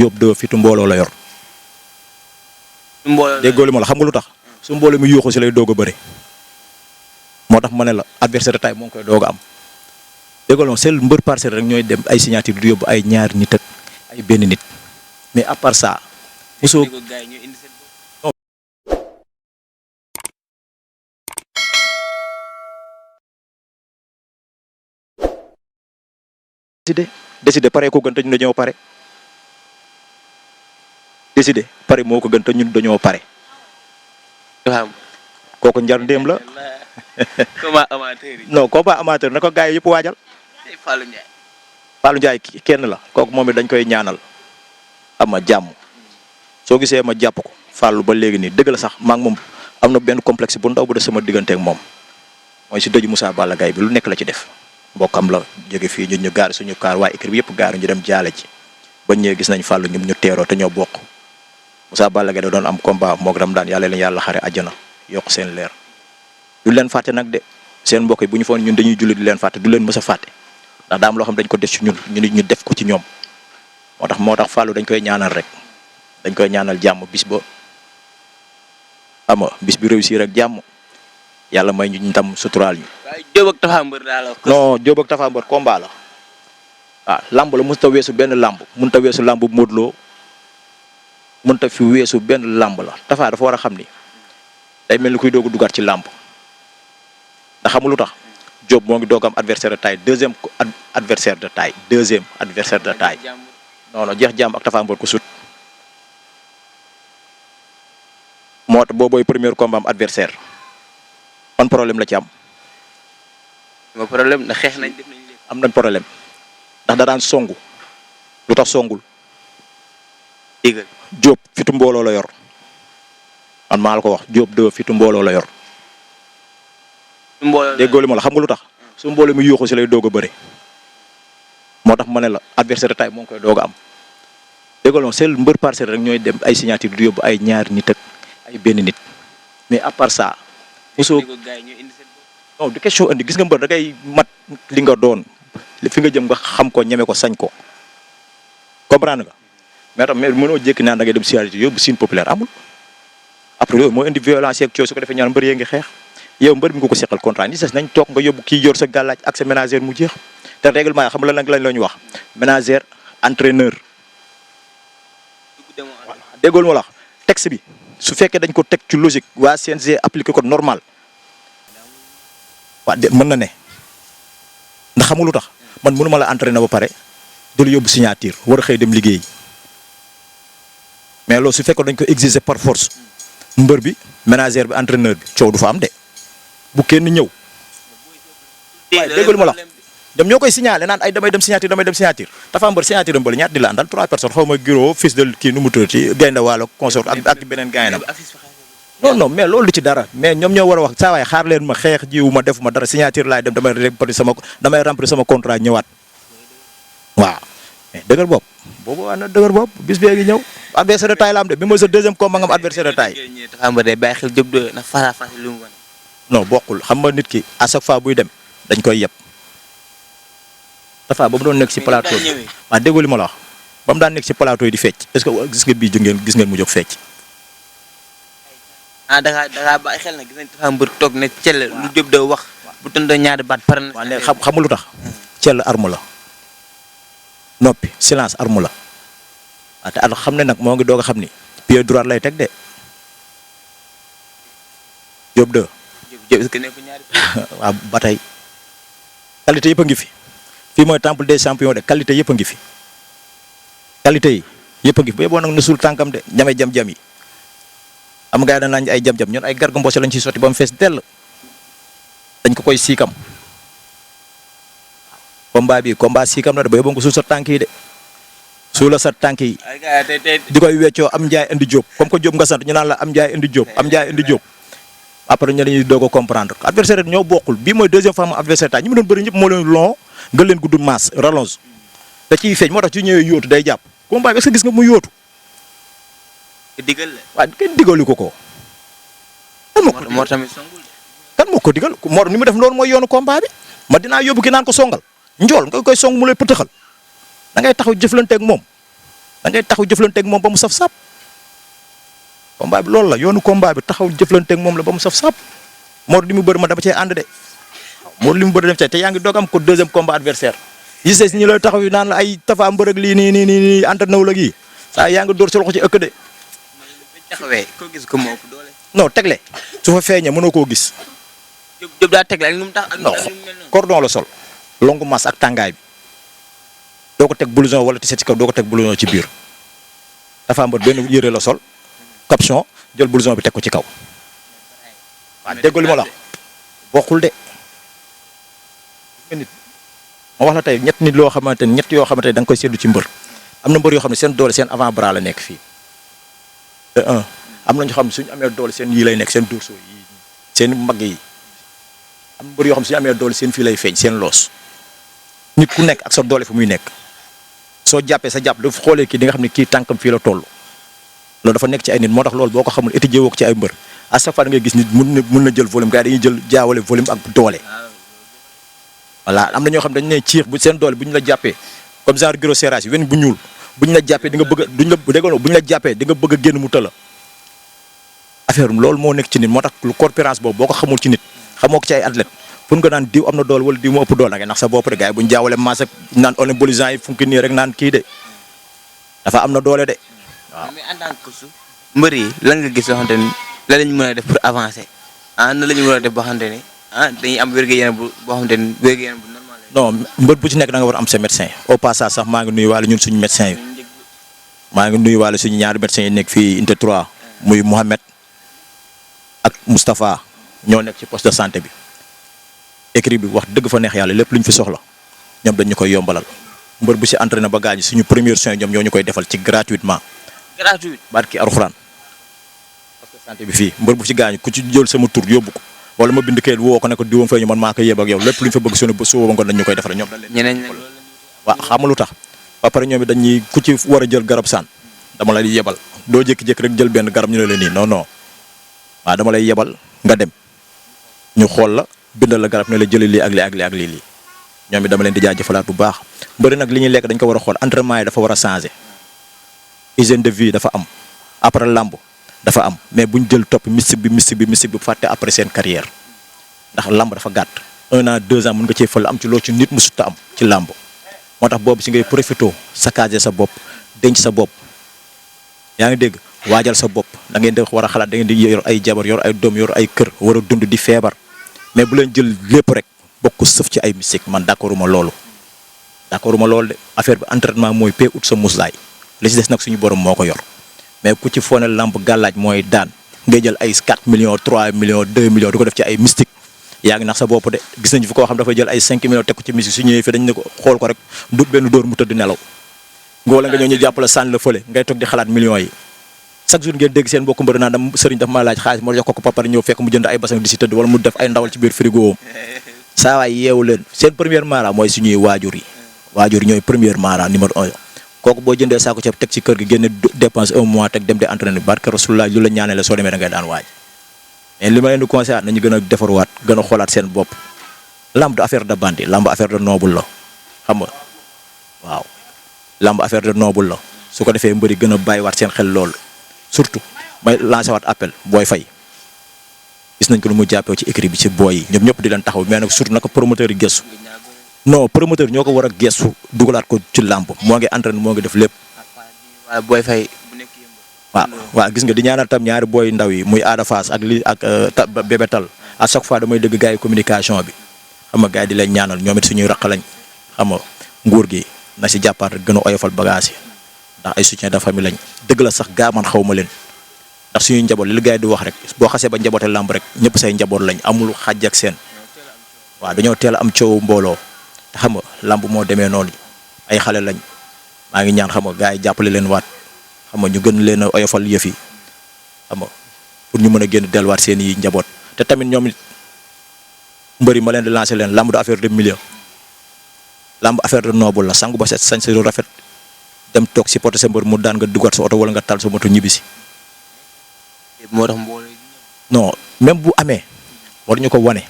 Diop 2 fitu mbooloo la yor. mbooloo déggoo li ma la xam nga lu tax. su mbooloo mi yuuxu si lay doog a bëre. moo tax ma ne la adversaire tay moo ngi koy doog a am. déggoo ma sel mbër parcelle rek ñooy dem ay signature du yóbbu ay ñaari nit ak ay benn nit mais à part ça. mosoo décidé pare ko gën te ñun dañoo pare. décidé pare moo ko gën te ñun dañoo pare. waaw kooku njar ndéem la. combat amateur yi. non combat amateur na ko gars yi yëpp waajal. Fallou Ndiaye. Fallou Ndiaye kenn la kooku moom it dañ koy ñaanal ama jàmm soo gisee ma jàpp ko Fallou ba léegi nii dëgg la sax maa ngi moom am na benn complexe bu ndaw bu def sama diggante ak moom mooy si dëju Moussa Balla Gaye bi lu nekk la ci def mbokkam la jóge fii ñun ñu gaari suñu kaar waa équipe bi yëpp gaari ñu dem jaale ci ba ñëwee gis nañ Fallou ñoom ñu teeroo te ñoo bokk Moussa Balla Gaye da doon am combat moog ram daan yàlla leen yàlla xare àjjana yokk seen leer du leen fàtte nag de seen mbokk yi bu ñu foon ñun dañuy julli di leen fàtte du leen mës a fàtte ndax daa am loo xam dañ ko def ci ñun ñu def ko ci ñoom moo tax Fallou dañ koy ñaanal rek dañ koy ñaanal jàmm bis ba ama bis bi réussir rek jàmm yàlla may ñu tam suturaal ñu. waaye Diop ak Tapha Mbeur daal la. non Diop ak Tapha Mbeur combat la waaw lamb la mënut a weesu benn lamb mënut a weesu lamb bu Modou Lo mënut a fi weesu benn lamb la Tapha dafa war a xam ni day mel ni kuy doog a dugaat ci lamb ndax xamul lu tax Diop moo ngi doog am adversaire de taille deuxième adversaire de taille non non jeex jàmm ak Tapha Mbeur ko sut moo tax boobooy premier combat am adversaire man problème la ci am. ma problème ndax xeex nañ def nañ lépp. am nañ problème ndax da daan songu lu tax songul. dégg Diop fitu mbooloo la yor man maa la ko wax Diop 2 fitu mbooloo la yor. mbooloo déggoo li ma la xam nga lu tax. su mbooloo mi yuuxu si lay doog a bëre. moo tax ma ne la adversaire tay moo ngi koy doog a am. déggoo li ma sel mbër parcelle rek ñooy dem ay signature du yóbbu ay ñaari nit ak ay benn nit mais à part ça. mosoo non du question indi gis nga mbër da ngay mat li nga doon fi nga jëm nga xam ko ñeme ko sañ ko comprendre nga mais tam mais mënoo jékki naan da ngay dem siyaare yóbbu Sine Populaire amul après yooyu moo indi violence yeeg coow su ko defee ñaan mbër yee ngi xeex yow mbër bi nga ko seqal contrat ni des nañ toog nga yóbbu kii yor sa gàllaaj ak sa ménagère mu jeex te règlement yi xam nga lan lañ la ñu wax ménagère entraîneur déggool ma la wax texte bi su fekkee dañ ko teg ci logique waa CNG appliqué ko normal waa de mën na ne ndax xamul lu tax man mënuma la entraîner ba pare du la yóbbu signature war a xëy dem liggéey mais loolu su fekkoon dañ ko exiger par force mbër bi ménagère bi entraîneur bi coow du fa am de bu kenn ñëw. waaye déggalu ma la dem ñoo koy signaler naan ay damay dem signature dafa am mbër signature am bële ñaata di la àndal 3 personnes xaw ma giro fils de kii nu mu tuddati gaynde waalo consort ak beneen gaynam non mais loolu ci dara mais ñoom ñoo war a wax saa waay xaar leen ma xeex jiwu ma def ma dara signature laay dem damay remplir sama contrat ñëwaat waaw mais dëgër bopp boobu waa na dëgër bopp bis bee ngi ñëw adversaire de taille la am de bi mooy sa deuxième combat nga am adversaire de taille Tapha Mbeur day bàyyi xel Diop de na face à face lu mu wane. non bokkul xam nga nit ki à chaque fois buy dem dañ koy yeb Tapha ba mu doon nekk si plateau bi waaw déggoo li ma la wax ba mu daan nekk si plateau yi di fecc est-ce que gis nga bii gis ngeen mu jóg fecc da ngaa bàyyi xel nag gis nañ Tapha Mbeur toog ne cell lu Diop de wax bu tëndee ñaari baat pare na. waaw léegi xamul lu tax cell arme la noppi silence arme la waaw te xam ne nag moo ngi doog a xam ni pied droit lay teg de Diop 2 Diop est-ce que nekk ñaari. waaw ba tey qualité yëpp a ngi fi fii mooy temple des champions de qualité yëpp a ngi fi qualité yi yëpp a ngi fi ba boo nag na suul tànkam de ñame jam-jam yi am nga dañ naan ay jam-jam ñun ay Garga Mbossé lañ ciy sotti ba mu fees dell dañ ko koy siikam combat bi combat siikam la de ba yóbbu nga suul sa tànk yi de suula sa tànk yi di koy weccoo am njaay indi Diop comme que Diop nga sant ñu naan la am njaay indi Diop après ñu lañuy doog a comprendre adversaire ñoo bokkul bii mooy deuxième fois mu adversaire ta ñi mu doon bëri ñëpp moo leen long nga leen gudd masse rallonge da ciy feeñ moo tax ci ñëwee yóotu day jàpp combat bi est-ce que gis nga mu yóotu digal la waaw kenn digalu ko moo tamit songul kan moo ko digal Mor ni mu def loolu mooy yoonu combat bi ma dinaa yóbbu ki naan ko songal njool nga koy song mu lay pëtëxal da ngay taxaw jëflanteeg moom da ngay taxaw jëflanteeg moom ba mu saf-sap combat bi loolu la yoonu combat bi taxaw jëflanteeg moom la ba mu saf-sap Modou li mu bëri ma dama cee ànd de waaw Modou li mu bëri def te yaa ngi doog am ko deuxième combat adversaire yi des ñi lay taxaw yu naan la ay Tapha Mbeur ak lii nii entraîné wu la gi saa yaa ngi dóor sa loxo ci ëkk de. taxawee koo gis ko moo ëpp doole. non tegle su fa feeñee mënoo koo gis. Diop daa tegle ak nu mu tax ak nu non mu mel noonu. cordon la sol longue masse ak tàngaay bi doo ko teg blouson wala ti set ci kaw doo ko teg blouson ci biir Tapha Mbeur benn yére la sol caption jël blouson bi teg ko ci kaw waaw dégg li ma la wax bokkul de nit ma wax la tey ñett nit loo xamante ni ñett yoo xamante ni da nga koy seetlu ci mbër am na mbër yoo xam ne seen doole seen avant bras la nekk fii de un am na ñoo xam ne suñu amee doole seen yii lay nekk seen dorsaux yi seen mbagg yi am na mbër yoo xam ne suñu amee doole seen fii lay feeñ seen loos nit ku nekk ak sa doole fu muy nekk soo jàppee sa jàpp dafa xoolee kii di nga xam ne kii tànkam fii la toll loolu dafa nekk ci ay nit moo tax loolu boo ko xamul étudier woo ko ci ay mbër à chaque fois da ngay gis nit mun na jël volume gars yi dañuy jël jaawale volume ak doole voilà am na ñoo xam dañu ne ciix bu seen doole bu ñu la jàppee comme genre gros serrage yi wen bu ñuul bu ñu la jàppee di nga bëgg a duñ la déggoon bu ñu la jàppee di nga bëgg a génn mu tëla affaire loolu moo nekk ci nit moo tax lu corpulence boobu boo ko xamul ci nit xamoo ko ci ay athlète pour nga naan diw am na doole wala diw moo ëpp doole da ngay nax sa bopp de gars yi bu ñu jaawale masse ak naan anabolisant yi funki nii rek naan kii de dafa am na doole de waaw. mais en tant que coach mbër yi lan nga gis loo xamante ni lan la ñu mën a def pour avancer nan la ñu mën a def boo xamante ni dañuy am wér-gu-yaram boo xamante ni wér-gu-yaram bu normal non mbër bu ci nekk da nga war a am sa médecin au passage sax maa ngi nuyuwaale ñun suñu médecin yi maa ngi nuyuwaale suñu ñaari médecin yi nekk fii unité 3 muy Mohamed ak Moustapha ñoo nekk ci poste de santé bi écrit bi wax dëgg fa neex yàlla lépp lu ñu fi soxla ñoom dañ ñu koy yombalal mbër bu si entraîné ba gaañ suñu première soin ñoom ñoo ñu koy defal ci gratuitement. gratuit barki Alxuraan poste de santé bi fii mbër bu ci gaañ ku ci jël sama tur yóbbu ko wala ma bind kayit woo ko ne ko diwam fay ñu man maa koy yeb ak yow lépp lu ñu fa bëgg suñu ba suba ngoon dañ ñu koy defal ñoom dañ leen ñeneen ñi waaw xam nga lu tax ba pare ñoom it dañuy ku ci war a jël garab saan dama lay yebal doo jékki-jékki rek jël benn garab ñu ne la nii non non waaw dama lay yebal nga dem ñu xool la bindal la garab ne la jëlee lii ak lii ak lii ak lii ñoom it dama leen di jaajëfalaat bu baax mbëri nag li ñuy lekk dañ ko war a xool entraînement yi dafa war a changer hygiène de vie dafa am après lamb dafa am mais buñ jël topp mystique bi fàtte après seen carrière ndax lamb dafa gàtt 1 an 2 ans mën nga cee fël am ci loo ci nit musut a am ci lamb moo tax boobu si ngay profité saccager sa bopp denc sa bopp yaa ngi dégg waajal sa bopp da ngeen di war a xalaat da ngeen di yor ay jabar yor ay doom yor ay kër war a dund di feebar mais bu leen jël lépp rek bokk sëf ci ay mystique man d'accorduma loolu de affaire bi entraînement mooy pay ut sa muslaay li ci des nag suñu borom moo ko yor mais ku ci foone lamb gàllaaj mooy daan ngay jël ay 4 millions 3 millions 2 millions di ko def ci ay mystique yaa ngi nax sa bopp de gis nañu fi koo xam dafay jël ay 5 millions teg ko ci mystique su ñëwee fi dañ ne ko xool ko rek du benn dóor mu tëdd nelaw ngoola nga ñëw ñu jàpp la sànni la fële ngay toog di xalaat millions yi chaque jour ngeen dégg seen mbokku mbër naan dam sëriñ dafa ma laaj xaalis moo jox ko papare ñëw fekk mu jënd ay basang di si tëdd wala mu def ay ndawal ci biir frigo am saa waay yeewu leen seen première mara mooy suñuy waajur yi ñooy première mara numéro 1 kooku boo jëndee saako ceeb teg ci kër gi génne dépense 1 mois teg dem di entraîner barke Rasulullah lu la ñaanee la soo demee da ngay daan waaj mais li ma leen di conseillé nañu gën a defarwaat gën a xoolaat seen bopp lamb du affaire de bandi lamb affaire de noble la xam nga waaw lamb affaire de noble la su ko defee mbëri gën a bàyyiwaat seen xel loolu surtout may lancé waat appel booy fay gis nañ ko lu mu jàppee ci écrit bi ci booy yi ñoom ñëpp di leen taxaw mais nag surtout naka promoteur yi gëstu non promoteur ñoo ko war a gëstu dugalaat ko ci làmb moo ngi entraîné moo ngi def lépp. waaw booy fay bu nekk waaw gis nga di ñaanal tam ñaari booy ndaw yi muy Ada Fass ak li ak Bébétal à chaque fois damay dëgg gars yi communication bi xam nga gars yi di leen ñaanal ñoom it suñuy raq lañ xam nga nguur gi na si jàppaat rek gën a oyofal bagage yi ndax ay soutien de famille lañ dëgg la sax gaa man xaw ma leen ndax suñuy njaboot li gars yi di wax rek boo xasee ba njaboote làmb rek ñëpp say njaboot lañ amul xàjj ak seen waaw dañoo teel a am coow mbooloo te xam nga làmb moo demee noonu ay xale lañ maa ngi ñaan xam nga gars yi jàppale leen waat xam nga ñu gën leen a oyofal yëf yi xam nga pour ñu mën a génn delluwaat seen i njaboot te tamit ñoom it mbëri ma leen di lancer leen làmb du affaire de milieu làmb affaire de noble la sangu ba set sañ sa rafet dem toog si poté sa mbër mu daan nga dugaat sa oto wala nga tal sa moto ñibbisi. moo tax mbooloo non même bu amee war ñu ko wane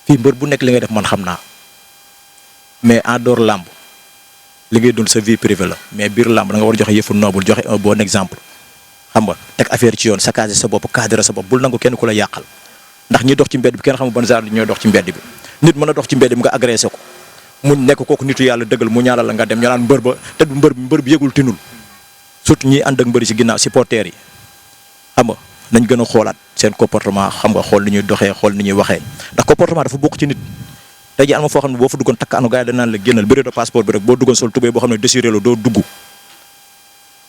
fii mbër bu nekk li ngay def man xam naa mais en dehors làmb li ngay dund sa vie privée la mais biir làmb da nga war a joxe yëfu noble joxe un bon exemple xam nga teg affaire ci yoon saccager sa bopp cadre sa bopp bul nangu kenn ku la yàqal ndax ñi dox ci mbedd bi kenn xamul ban genre ñooy dox ci mbedd bi nit mën a dox ci mbedd bi nga agressé ko mu nekk kooku nitu yàlla dëggal mu ñaanal la nga dem ñu naan mbër ba te mbër bi yëgul tinul surtout ñiy ànd ak mbëri ci ginnaaw supporters yi xam nga nañ gën a xoolaat seen comportement xam nga xool ni ñuy doxee xool ni ñuy waxee ndax comportement dafa bokk ci nit tey jii am na foo xam ne boo fa duggoon takk anu gars yi danaan la génnal bureau de passeport bi rek boo duggoon sol tubéy boo xam ne désiré la doo dugg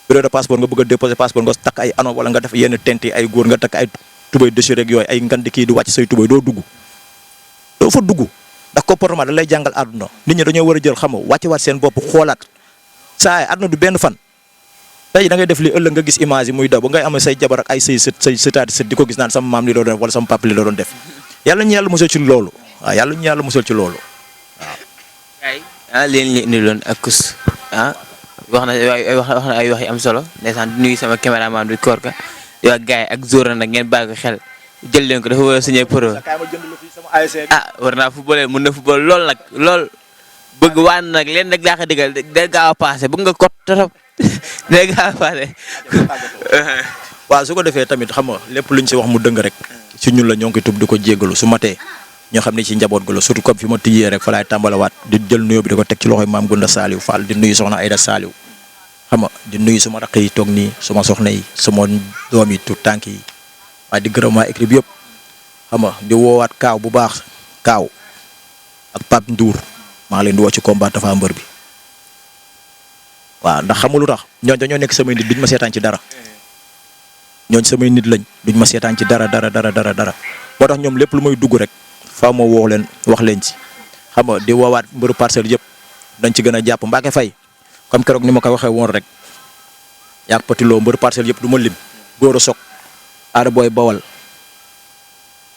bureau de passeport nga bëgg a déposer passeport nga takk ay ano wala nga def yenn tent yi ay góor nga takk ay tubéy désiré ak yooyu ay ngandi kii di wàcc say tubéy doo dugg doo fa dugg ndax comportement da lay jàngal àdduna nit ñi dañoo war a jël xam nga wàcce waat seen bopp xoolaat saa àdduna du benn fan tey da ngay def li ëllëg nga gis image yi muy daw ba ngay am say jabar ak ay say sët say sëtaati sët di ko gis naan sama maam li doon def wala sama papa li doon def yàlla ñu yàlla musal ci loolu waaw yàlla ñu yàlla musal ci loolu waaw. ay leen li indi loon ak kus wax na ay wax yu am solo ndeysaan di nuyu sama caméraman bi koor ka yow ak gars yi ak Zora nag ngeen bàyyi ko xel jël leen ko dafa war a signé pro war naa football mën na football lool nag lool bëgg waan nag leen rek daa ko digal day gaaw a passé bëgg nga kot trop day gaaw a passé waaw su ko defee tamit xam nga lépp luñ si wax mu dëng rek si ñun la ñoo ngi koy tub di ko jéggalu su matee ñoo xam ne ci njaboot gu la surtout comme fi ma tijjee rek fa laay tàmbalawaat di jël nuyoo bi di ko teg ci loxoy maam Gunda Saliou Fall di nuyu soxna Aïda Saliou xam nga di nuyu suma raq yi toog nii suma soxna yi suma doom yi tout tànk yi waaye di gërëm waa équipe bi yëpp xam nga di woowaat kaaw bu baax kaaw ak Pape Ndour maa ngi leen di woo ci combat Tapha Mbeur bi waaw ndax xam nga lu tax ñooñ dañoo nekk samay nit duñ ma seetaan ci dara ñooñ samay nit lañ duñ ma seetaan ci dara moo tax ñoom lépp lu may dugg rek faaw ma woo leen wax leen ci xam nga di woowaat mbëru parcelle yëpp dañ ci gën a jàpp Mbacke Faye comme keroog ni ma ko waxee woon rek yaag Petit Lo mbëru parcelle yëpp du ma lim góor a sok aada booy bawal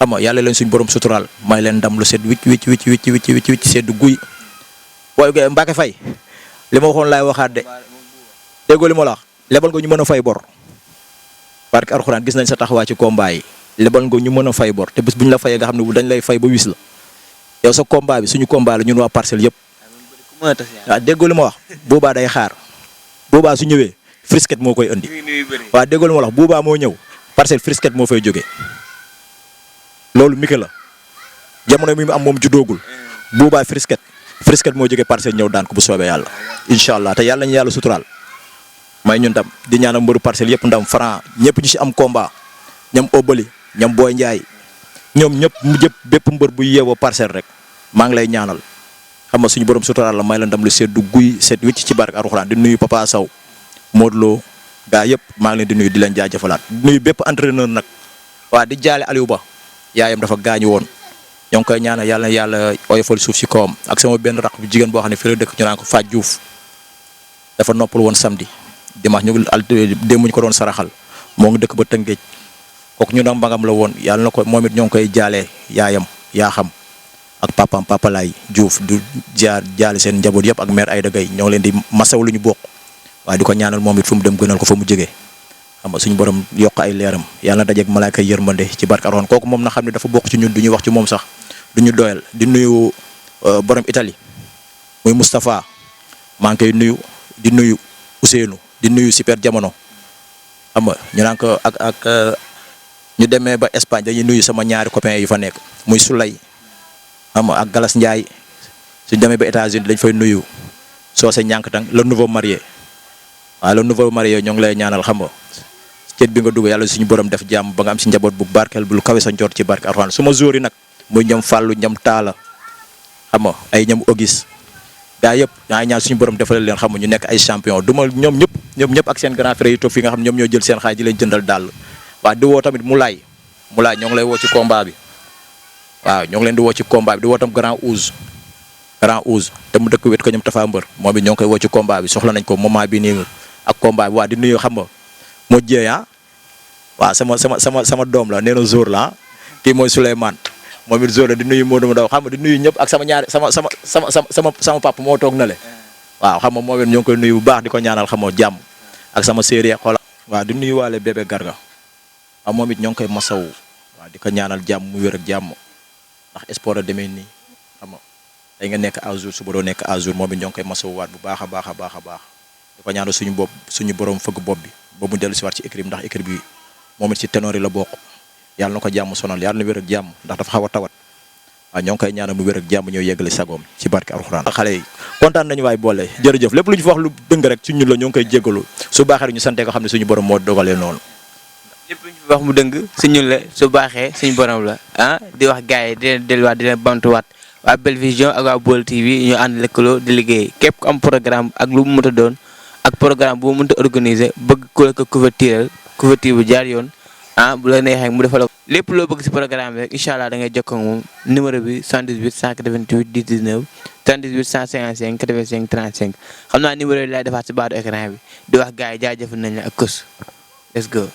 xam nga yàlla leen suñ borom suturaal may leen ndam lu set wicc sedd guy booy Mbacke Faye li ma waxoon laay waxaat de déggoo li ma la wax lebal nga ñu mën a fay bor parce que alxuraan gis nañ sa taxawaay ci combat yi lebal nga ñu mën a fay bor te bés bu ñu la fayee nga xam ne dañ lay fay ba wis la yow sa combat bi suñu combat la ñun waa parcelle yëpp waaw déggoo li ma wax boobaa day xaar boobaa su ñëwee frisket moo koy indi waaw déggoo li ma wax boobaa moo ñëw parcelle frisket moo fay jógee loolu mike la jamono mi mu am moom juddoogul boobaa frisket moo jógee parcelle ñëw daan ko bu soobee yàlla incha allah te yàlla ñu yàlla suturaal may ñun ndam di ñaanal mbëru parcelle yëpp ndam franc ñëpp ñu si am combat ñam Obali ñam Boy Ndiaye ñoom ñëpp mu jëpp bépp mbër bu yeewoo parcelle rek maa ngi lay ñaanal xam nga suñu borom suturaal la may la ndam lu seddu guy set wicc ci barke Alxuraan di nuyu Papa Sow Modou Lo gaa yëpp maa ngi leen di nuyu di leen jaajëfalaat di nuyu bépp entraîneur nag waa di jaale Aliou Ba yaayam dafa gaañu woon ñoo ngi koy ñaanal yàlla na yàlla oyofal suuf si kawam ak sama benn rakk bu jigéen boo xam ne fi la dëkk ñu naan ko Fatou Diouf dafa noppal woon samedi dimanche ñu démb ñu ko doon saraxal moo ngi dëkk ba Tëngéej kooku ñu nag mbagam la woon yàlla na ko moom it ñoo ngi koy jaalee yaayam yaa xam ak papaam Papa Laay Diouf du jaale seen njaboot yëpp ak mère Aïda Gaye ñoo ngi leen di masaw lu ñu bokk waaye di ko ñaanal moom it fu mu dem gënal ko fa mu jógee xam nga suñu borom yokk ay leeram yàlla na dajeeg malaaka yërmande ci barke Alxuraan kooku moom na xam ne dafa bokk ci ñun du ñuy wax ci moom sax du ñu doyal di nuyu borom Italie muy Moustapha maa ngi koy nuyu di nuyu Ousseynou di nuyu super jamono xam nga ñu naan ko ak ñu demee ba Espagne dañuy nuyu sama ñaari copains yu fa nekk muy Souley xam nga ak Galas Ndiaye suñ demee ba États-Unis dañ fay nuyu Socé Ñankatang le nouveau marié waaw le nouveau marié ñoo ngi lay ñaanal xam nga cët bi nga dugg yàlla suñu borom def jàmm ba nga am si njaboot bu barkeel bu lu kawe sa njort ci barke Alxuraan su ma zóori nag muy ñam Fallou ñam Taala xam nga ay ñam Auguste gaa yëpp yaa ngi ñaan suñu borom defal leen xam nga ñu nekk ay champion du ma ñoom ñëpp ak seen grand frère yi toog fi nga xam ñoom ñoo jël seen xaaj di leen jëndal dàll waaw di woo tamit Moulay ñoo ngi lay woo ci combat bi waaw ñoo ngi leen di woo ci combat bi di woo tam grand Ouz te mu dëkk wet ko ñoom Tapha Mbeur moom it ñoo ngi koy woo ci combat bi soxla nañ ko moment bi nii ak combat bi waaw di nuyu xam nga moo jëyee waaw sama doom la nee na Zour la kii mooy Souleymane moom it Zour la di nuyu Modou Ndaw xam nga di nuyu ñëpp ak sama ñaari sama papa moo toog na le waaw xam nga moom it ñoo ngi koy nuyu bu baax di ko ñaanal xam nga jàmm ak sama séeréer xoolal waaw di nuyu waale bébé Garga waaw moom it ñoo ngi koy masawu waaw di ko ñaanal jàmm mu wér ak jàmm ndax sport a demee nii xam nga te tey nga nekk à jour suba doo nekk à jour moom it ñoo ngi koy masawuwaat bu baax a baax a baax a baax di ko ñaanal suñu borom fëgg bopp bi ba mu dellu si waat ci équipe ndax équipe bi moom it ci ténor yi la bokk yàlla na ko jàmm sonal yàlla na wér ak jàmm ndax dafa xaw a tawat waaw ñoo ngi koy ñaanal mu wér ak jàmm ñëw yeggale sagoom ci barke alxuraan xale yi kontaan nañu waay boole jërëjëf lépp lu ñu fi wax lu dëng rek ci ñun la ñoo ngi koy jéggalu su baaxee rek ñu sante ko xam ne suñu borom moo dogalee noonu lépp lu ñu fi wax mu dëng si ñun la su baaxee suñu borom la di wax gars yi di leen delluwaat di leen bantuwaat waa Belle Vision ak waa Baol TV ñu ànd lëkkaloo di liggéey képp ku am programme ak lu mu mënta doon ak programme bu mu mënta organiser bëgg ku la ko couverture bu jaar yoon bu la neexee mu defal lépp loo bëgg si programme bi rek incha allah da ngay jokkoo ak moom numéro bi 78 188 10 19 78 155 85 35 xam naa numéro yi laay defaat si baatu écran bi di wax gars yi jaajëfal nañ la ak kës let's go.